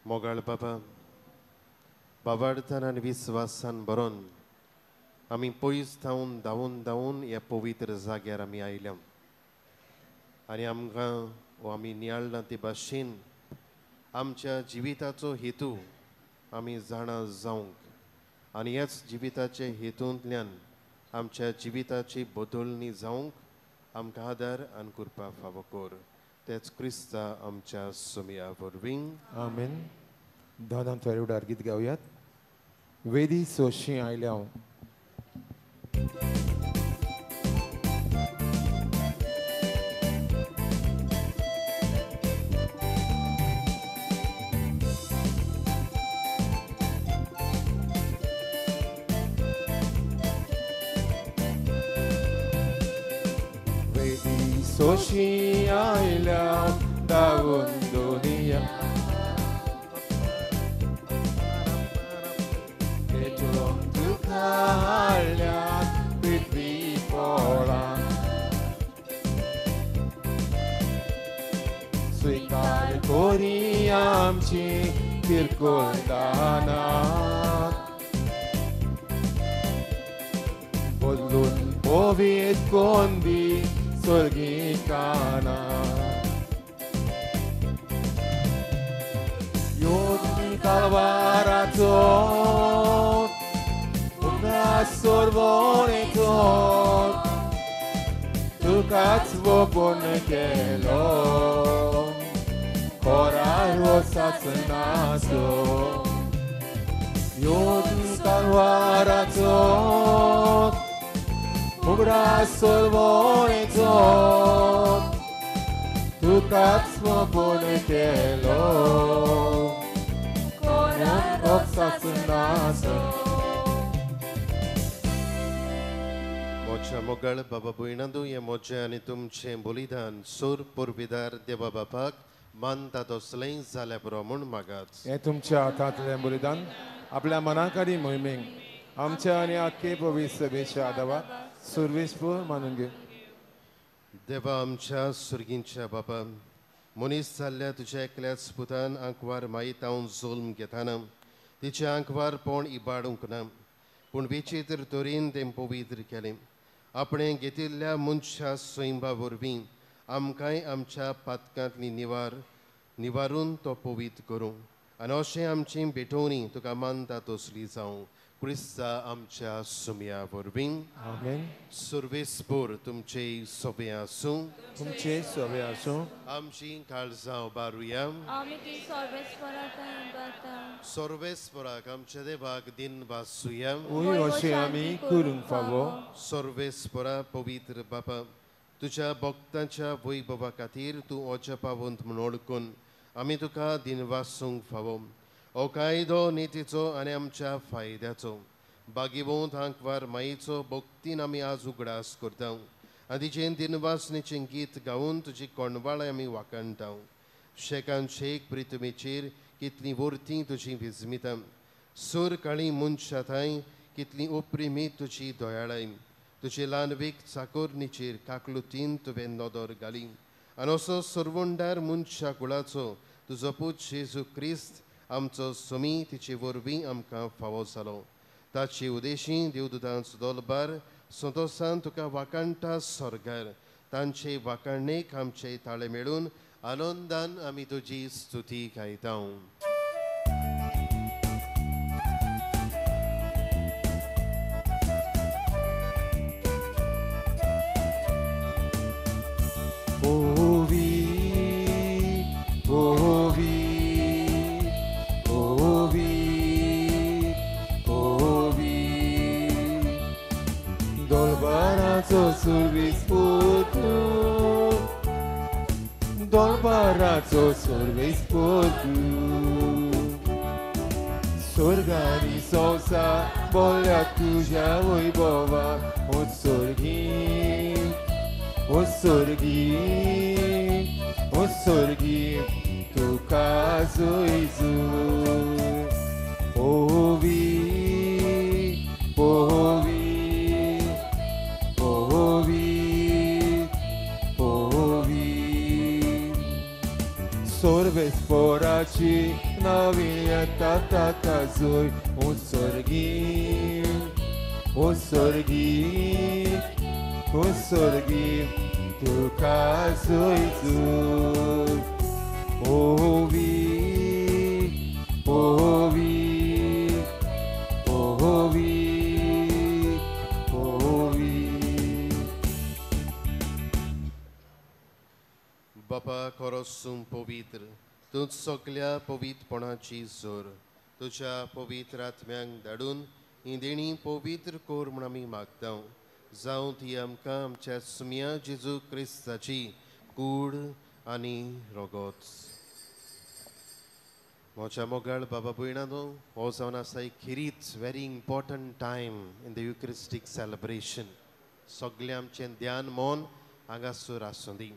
मोगाळ बाबा, बाबार्थान आनी विस्वासान बरोवन आमी पयस धांवन धांवून धांवून ह्या पवित्र जाग्यार आमी आयल्या आनी आमकां वो आमी नियाळना ते भाशेन आमच्या जिविताचो हेतू आमी जाणा जावंक आनी ह्याच जिविताचे हेतूंतल्यान आमच्या जिविताची बदलणी जावंक आमकां आदार आनी कृपा फावो कर. तेच क्रिस्ता आमच्या सोमया वरवीं. आमेन. दादान थोडे उडार गीत गावयात. वेदी सोशी आयल्या हांव. वेदी सोशी आयल्या धांवून दुनिया पेटोवन तुका हाडल्या पृथ्वी पोळा. स्वीकार कोरी आमची किरकोळ दानां बदलून पवित्र कोंदी स्वर्गी काना योगी कालवाराचो उगडास सोडवणेचो तुकाच वोपण केलो कोरार सासनाचो योगी कालवाराचो उगडास सोडवणेचो तुकाच वोपण केलो कोरार सासनाचो. मोच्या मोगाळ बाबा भयणांनो, हें म्हजें आनी तुमचें बलिदान सूर पुर्विदार देवा बापाक मानता तसलें जाल्यार पुरो म्हूण मागात. हें तुमच्या हातांतलें बलिदान आपल्या मनाक आनी मोहिमेक आमच्या आनी आख्खे पवित्र सभेच्या आदावाक सुरवेशपूर मानून घे. देवा आमच्या सुर्गींच्या बापा, मनीस जाल्ल्या तुज्या एकल्याच पुतान आंकवार मायतावन जल्म घेताना तिचें आंकवार पोण इबाडूंक ना, पूण विचित्र तरेन तें पवित्र केलें. आपणें घेतिल्ल्या मनशा सैंबा वरवीं आमकांय आमच्या पातकांतली निवारून तो पवित्र करूं आनी अशें आमची भेटवणी तुका मानता तसली जावं क्रिस्ता आमच्या सुमया वरवीं. आमेन. सुर्वेसपूर तुमचे सोबे आसूं. तुमचे सोबे आसूं. आमची काळजां उबारुया. सर्वेस्पराक आमच्या देवाक दिन वासूया. अशें आमी करूंक फावो. सर्वेस्परा पवित्र बापा, तुज्या भक्तांच्या वैभवा खातीर तूं अजापावंत म्हूण वळखून आमी तुका दिन वासूंक फावो. हो कायदो नितीचो आनी आमच्या फायद्याचो बागीवंत आंकवार माईचो भक्तीन आमी आज उगडास करता आनी तिचें दिनवासनेचें गीत गावन तुजी कोंडवाळां आमी वाखाणटा. शेकान शेक प्रितमेचेर कितलीं वर्तीं तुजी विजमिता, सूर काळी मनशा थंय कितलीं ओप्रिमी तुजी दयाळाय. तुजे ल्हानवीक चाकोरणीचेर काकलुतीन तुवें नदर घाली आनी असो सरवंडार मनशा कुळाचो तुजो पूत जेजू क्रिस्त आमचो समी तिचे वरवीं आमकां फावो जालो. ताचे उदेशी देवदूतांचो दलबार संतोसान तुका वाखाणटा स्वर्गार. तांचे वाखाणेक आमचे ताळे मेळून आनंदान आमी तुजी स्तुती गायता. Service दरबाराचो सर्वेस पोतू स्वर्गानी संवसार बोल्या तुज्या वैभवा ओ स्वर्गी ओ स्वर्गी ओ स्वर्गी तुका जोयजू ओवी ओवी सर्वेस्पराची नवी येता ताका जोय ओ स्वर्गी ओ स्वर्गी ओ स्वर्गी तुका जोय जोय ओवी ओवी ओवी ओवी. बापा खरोसून पवित्र तूं सगल्या पवित्रपणाची जोर तुज्या पवित्र आत्म्यांक धाडून ही देणी पवित्र कर म्हूण आमी मागता. जावं ती आमकां आमच्या सुमया जेजू क्रिस्ताची कूड आनी रगत. म्हज्या मोगाळ बाबा भयणांनो, हो जावन आसा एक खेरीत very important time in the Eucharistic celebration. सगळें आमचें ध्यान मन हांगासर आसूं दी.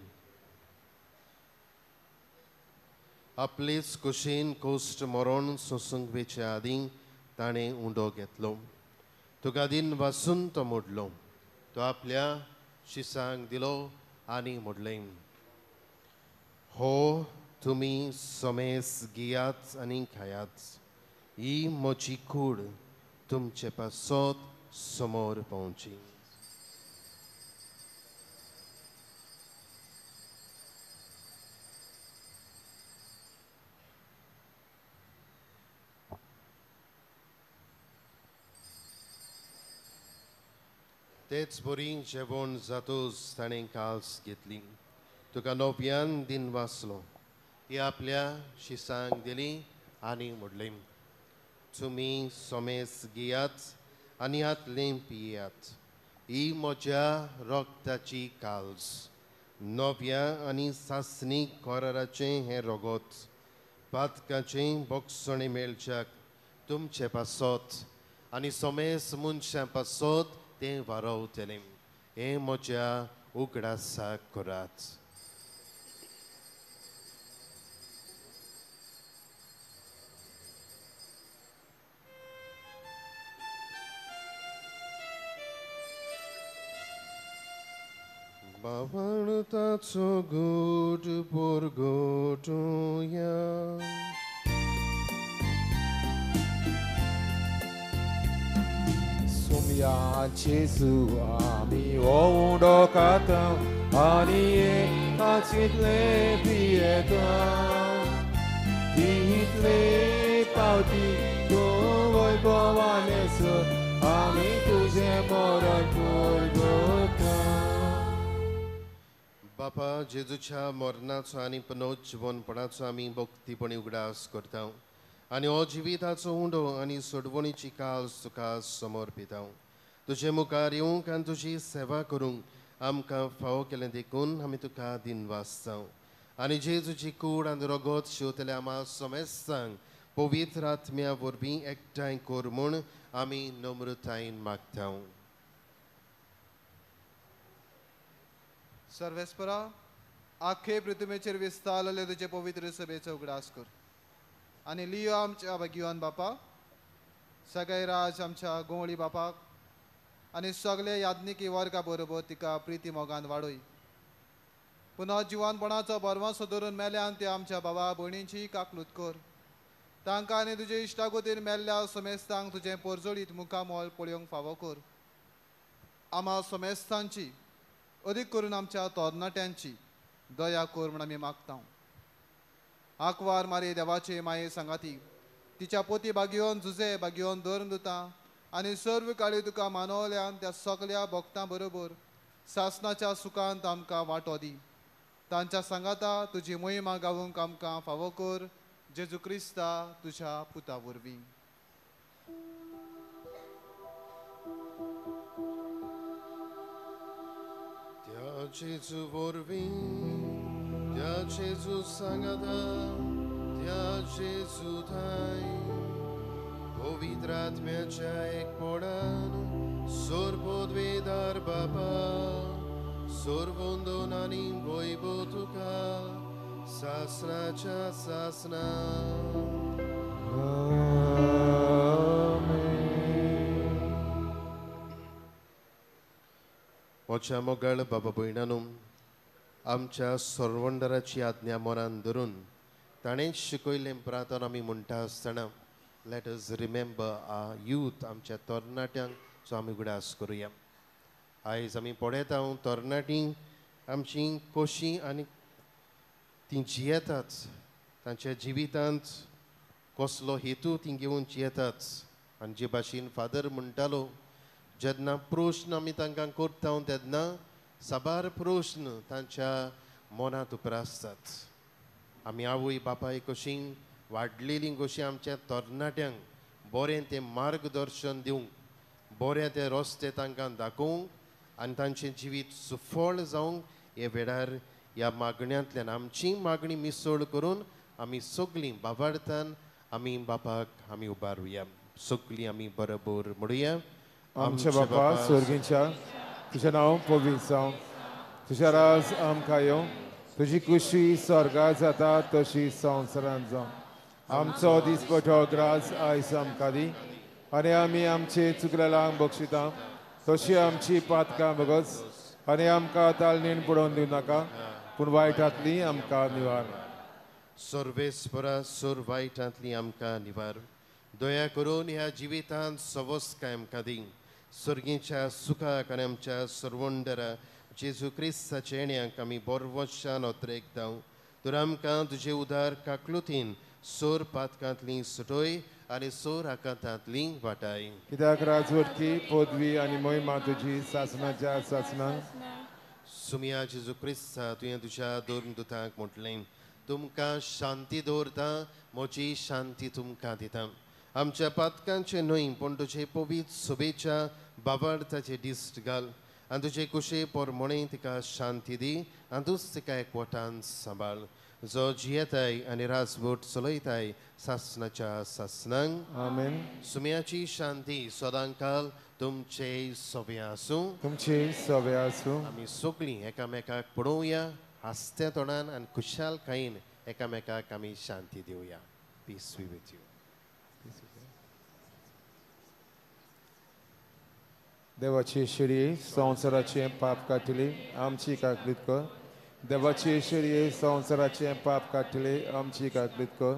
आपलेच कुशीन कोश्ट मरण सोसूंक वेचे आदीं ताणें उंडो घेतलो. तुका दिन वासून तो मोडलो. तो आपल्या शिसांक दिलो आनी मोडलें, हो तुमी सोमेस घेयात आनी खायात. ही म्हजी कूड तुमचे पासत समोर पावची. तेच बरी जेवण जातूच ताणें काल्स घेतली, तुका नव्यान दिन वाचलो, ती आपल्या शिसांक दिली आनी म्हणलें, तुमी सोमेस घेयात आनी हातलें पियात. ही म्हज्या रगताची काल्स, नव्या आनी सासणी कराराचें हें रगत, पातकाचें बोगसणें मेळच्याक तुमचे पासत आनी सोमेस मनशां पासत तें वारवतलें. हें म्हज्या उगडासाक करात. बावळताचो गोड पोरगोटुया. सोम्या जेजू आमी उंडो खाता आनी एकाचितले पियेता. तितले पावती तूं वैभवानेसर आमी तुजें मरण पुरगोता. बापा, जेजूच्या मरणाचो आनी पुनर्जीवनपणाचो आमी भक्तीपणी उगडास करता आनी हो जिविताचो उंडो आनी सोडवणीची काल्स तुका समर्पिता. तुजे मुखार येवंक आनी तुजी सेवा करूंक आमकां फावो केलें देखून आमी तुका दिनवासता. आनी जेजूची कूड आनी रगत शिंवतल्या आम्हा समेस्तांक पवित्र आत्म्या वरवीं एकठांय कर म्हूण आमी नम्रतायेन मागता. सर्वेस्परा, आखे पृथ्वीचेर विस्तारलेले तुजे पवित्र सभेचो उगडास कर आनी लियो आमच्या भाग्यवान बापाक, सगळे राज आमच्या गोंवळी बापाक आनी सगळे याज्ञिकी वर्गा बरोबर तिका प्रिती मोगान वाडय. पुनः जिवानपणाचो बरवासो धरून मेल्यान ते आमच्या बाबा भयणींची काकलूत कर. तांकां आनी तुजे इश्टागोतीन मेल्ल्या समेस्तांक तुजें पोरजोळीत मुखामोल पळोवंक फावो कर. आम्हा समेस्तांची, अदीक करून आमच्या तरणाट्यांची दया कर म्हूण आमी मागता. आंकवार मारी देवाचे माये सांगाती तिच्या पोती बागयोन जुजे बागयोन धरून दिता आनी सर्व काळी तुका मानवल्यान त्या सगल्या भक्तां बरोबर सासनाच्या सुखांत आमकां वांटो दी. तांच्या सांगाता तुजी मोहिमा गावूंक आमकां फावो कर, जेजू क्रिस्ता तुज्या पुता वरवीं. त्या जेजू वरवीं, त्या जेजू सांगाता, त्या जेजू थांय पवित्र आत्म्याच्या एकपणान सर्वोद्वेदार बापा, सर्वंदन आनी वैभव तुका सासनाच्या सासना. म्हज्या मोगाळ बाबा भयणानू, आमच्या सरवंडराची आज्ञा मनान धरून ताणें शिकयल्लें प्रार्थना आमी म्हणटा आसतना let us remember our youth, आमच्या तरणाट्यांक सो आमी उगडास करुया. आयज आमी पळयता तरणाटीं आमची कशी आनी तीं जियेतात, तांच्या जिवितांत कसलो हेतू तीं घेवन जियेतात. आनी जे भाशेन फादर म्हणटालो, जेन्ना प्रश्न आमी तांकां करता तेन्ना साबार प्रश्न तांच्या मनांत उप्रासतात. आमी आवय बापाय कशी वाडलेलीं कशी आमच्या तरणाट्यांक बरें तें मार्गदर्शन दिवंक, बरें ते रस्ते तांकां दाखोवंक आनी तांचें जिवीत सुफळ जावंक हे वेळार ह्या मागण्यांतल्यान आमची मागणी मिसळ करून आमी सगळीं बाबार्थान आमी बापाक आमी उबारुया. सगळीं आमी बरोबर म्हणुया. आमच्या बापा स्वर्गींच्या, तुजें नांव पवित्र जावं, तुजें राज आमकां येवं, तुजी कुशी स्वर्गार जाता तशी संवसारांत जावं. आमचो दिसपटो ग्रास आयज आमकां दी आनी आमी आमचे चुकलेलांक बक्षिता तशी आमची पातकां बगस आनी आमकां तालनेन पडोवन दिवं नाका, पूण वायटांतली आमकां निवार. सर्वेस्परा सोर वायटांतली आमकां निवार. दया करून ह्या जिवितांत सवस्काय आमकां दी. सर्गीच्या सुखाक आनी आमच्या सर्वंडरा जेजू क्रिस्ताच्या येण्याक आमी बरवशान अत्रेकता. तर आमकां तुजे उदार काकलुतीन सोर पातकांतली सुटोय आनी सोर आकांतांतली वाटाय. कित्याक राजवटकी पदवी आनी मोहिमा तुजी सासणाच्या सासणां. सुमिया जेजू क्रिस्ता तुवें तुज्या दोन दुतांक म्हटलें, तुमकां शांती दवरता, म्हजी शांती तुमकां दिता. आमच्या पातकांचे न्हय पूण तुजे पवित्र सभेच्या बाबार्थाचे दिश्ट घाल आनी तुजे कुशे पोरमोणे तिका शांती दी आनी तूंच तिका एकवटान सांबाळ, जो जियेताय आनी राजवट चलयताय सासणाच्या सासणांक. आमेन. सुम्याची शांती सदांकाल तुमचे सवे आसूं. तुमचे सवे आसूं. आमी सगळीं एकामेकाक पळोवया हांसत्या तोंडान आनी खुशालकायेन एकामेकाक आमी शांती दिवया. Peace be with you. देवाची शिरी संवसाराचें पाप काडटली आमची काकलीत कर. देवाची शिरी संवसाराचें पाप काडटली आमची काकलीत कर.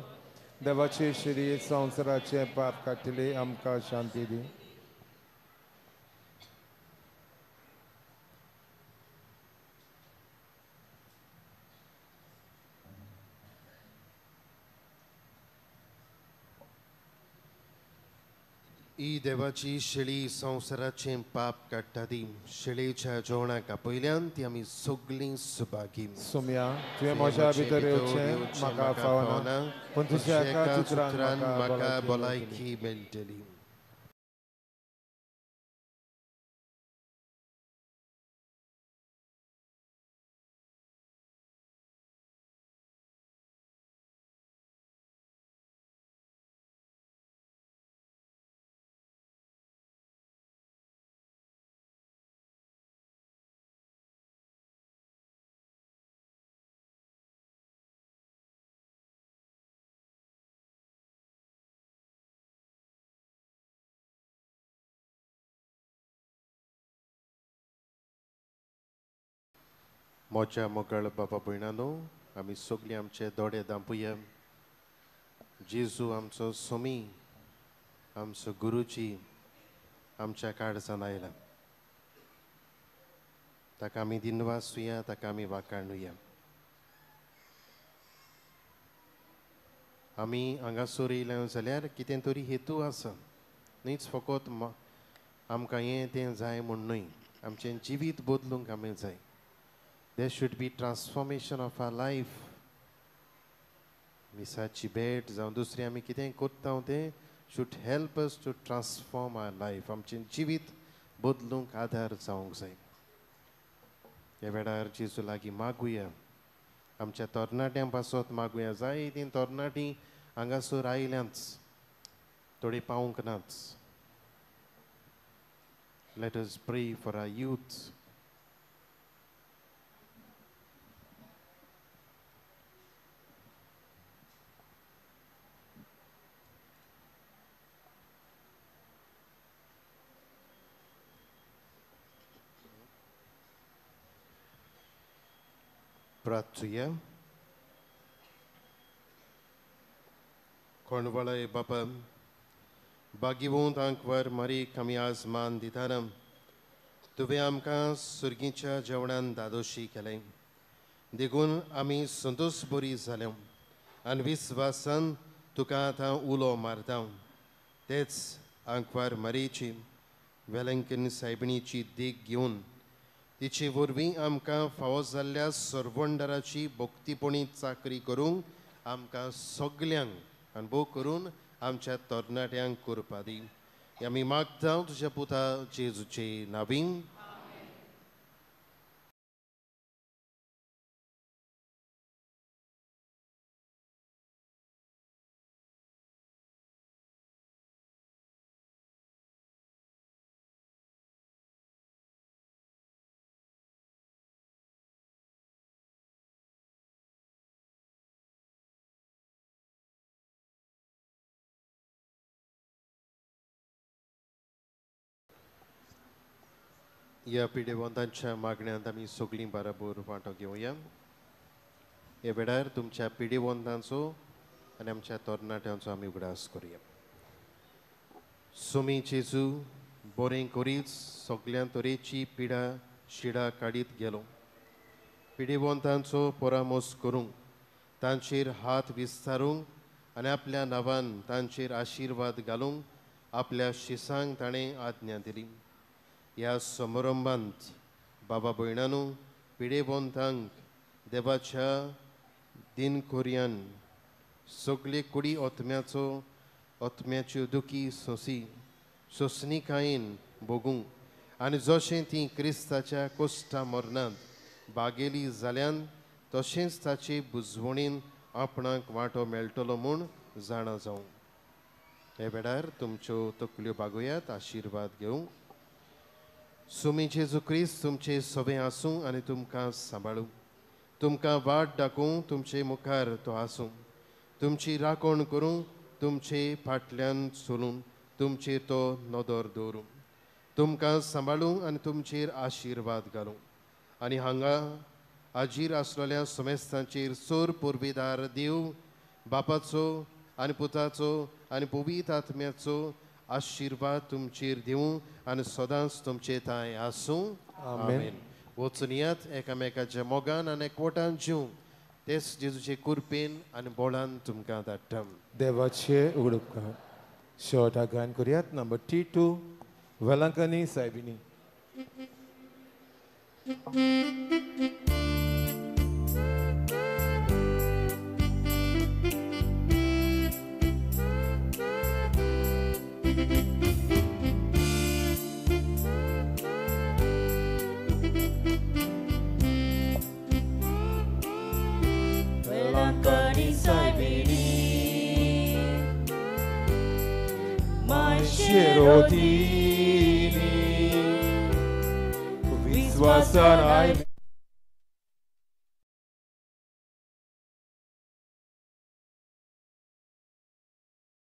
देवाची शिरी संवसाराचें पाप काडटली आमकां शांती दी. ही देवाची शेळी संवसाराचें पाप काडटा ती शेळीच्या जेवणाक आपयल्यान ती आमी सगळीं सुभागी. सुम्या तुवें म्हज्या भितर येवचें म्हाका फावना, पूण तुज्या एका उतरान म्हाका भलायकी मेळटली. म्हज्या मोगाळ बाबा भयणानो, आमी सगळीं आमचे दोळे दांपुया. जेजू आमचो सोमी, आमचो गुरुजी आमच्या काळजान आयला. ताका आमी दिनवासुया, ताका आमी वाखाणुया. आमी हांगासर येयले जाल्यार कितें तरी हेतू आसा, न्हीच फकत आमकां हें तें जाय म्हूण न्हय, आमचें जिवीत बदलूंक आमी जाय. There should be transformation of our life. मिसाची भेट जावं दुसरी आमी कितें करता तें should help us to transform our life. आमचें जिवीत बदलूंक आदार जावंक जाय. ह्या वेळार जेजू लागीं मागुया, आमच्या तरणाट्यां पासत मागुया. जाय तीं तरणाटीं हांगासर आयल्यांच, थोडीं पावूंक नाच. Let us pray for our youth. प्रार्थुया. कोणवळय बापा, बागिवंत आंकवार मारीक आमी आज मान दिताना तुवें आमकां सुर्गीच्या जेवणान दादोशी केलें, देखून आमी संतोश बरी जाले आनी विस्वासान तुका आतां उलो मारता. तेच आंकवार मारीची वेलंकन सायबिणीची देख घेवन तिचे वरवीं आमकां फावो जाल्ल्या सर्वंडराची भक्तीपणी चाकरी करूंक आमकां सगल्यांक अनुभव करून आमच्या तरणाट्यांक करपा दी. आमी मागता तुज्या पुता जेजूचे नावीन. ह्या पिडेवंतांच्या मागण्यांत आमी सगळीं बराबर वांटो घेवया. हे वेळार तुमच्या पिडिवंतांचो आनी आमच्या तरणाट्यांचो आमी उगडास करुया. सुमी जेजू बरें करीत सगळ्या तरेची पिडा शिडा काडीत गेलो. पिडिवंतांचो परामर्श करूंक, तांचेर हात विस्तारूंक आनी आपल्या नांवान तांचेर आशिर्वाद घालूंक आपल्या शिसांक ताणें आज्ञा दिली. ह्या समारंभांत बाबा भयणानू पिडेवंतांक देवाच्या दिनकोर्यान सगळे कुडी आत्म्याचो आत्म्याच्यो दुखी सोंसी सोंसणिकायेन भोगूंक आनी जशें ती क्रिस्ताच्या कोश्टा मरणांत बागेली जाल्यान तशेंच ताचे बुजवणीन आपणाक वांटो मेळटलो म्हूण जाणा जावं. हे वेळार तुमच्यो तकल्यो बागोयात, आशिर्वाद घेवंक. सुमी जेजू क्रिस्त तुमचे सवे आसूं आनी तुमकां सांबाळूं, तुमकां वाट दाखोवं, तुमचे मुखार तो आसूं, तुमची राखण करूं, तुमचे फाटल्यान चलूं, तुमचेर तो नदर दवरूं, तुमकां सांबाळूं आनी तुमचेर आशिर्वाद घालूं. आनी हांगा हाजीर आसलेल्या समेस्तांचेर सोर पुर्वेदार देव बापाचो आनी पुताचो आनी पवित्र आत्म्याचो आशिर्वाद तुमचेर दिवं आनी सदांच तुमचे थांय आसूं. आमेन. वचून यात एकामेकाच्या मोगान आनी एकवटान जिवूं, तेच जेजूचे कुरपेन आनी बोळान तुमकां धाडटा. देवाचे उगडुपकार शेवटाक गायन करुयात नंबर T2 Velankanni सायबिणी. Velankanni सायबिणी मायशेरोदिनी विश्वासान आयली.